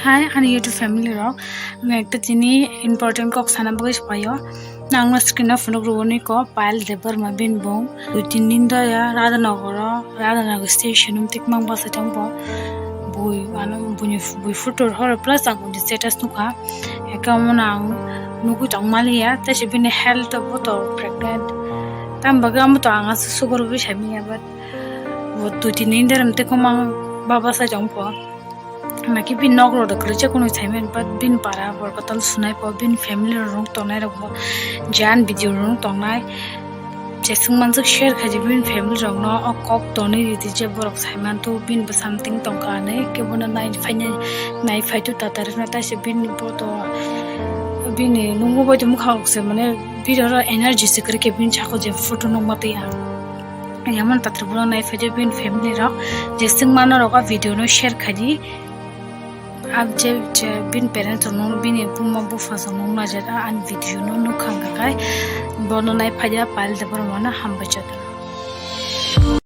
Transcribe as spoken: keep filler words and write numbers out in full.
Hi, ani YouTube family rok, ang ekta tini important kok sana bagwi se phaio. Nangno screen o phunuk rwgwi ko Payal Debbarma bini bung. Dui tin din da ya Radhanagar o, Radhanagar station um tikmang basa tongbo. Bui ano bui bui photo horo plus ang buni status nukha. Eka mo nang nugwi tong maliya, tei se bini health bo to pregnant. Tam bagwi amo to ang aswk sugar bai sai manya, but bo dui tin din da ram tikmang baba sai tongbo. Naki bin nok rok da kwrwi cha kunu saiman, but bin para bor kotal sunai po, bin family rok rung tongnai rok bo jan video rung tongnai. Jeswng mansuk share khaji bin family rok no o kok tonwi ridi je borok saiman tu bin bo something tongka hinwi kebo no nai phainai, nai phaitu tatarwkna taise bin bo to bini nungo bai to mukha rok se mane bini oro energy se kwrwi khe bin sako je photo nukma twi ang. Yamon tatar bono nai phaidi bin family rok jeswng mano rok o video no share khaidi. Ang je, je bin parents rok no bini buma bupha rok no naijak ani video no nukha hwnkha khai bono nai phaidi Payal Debbarma no hambai chakra.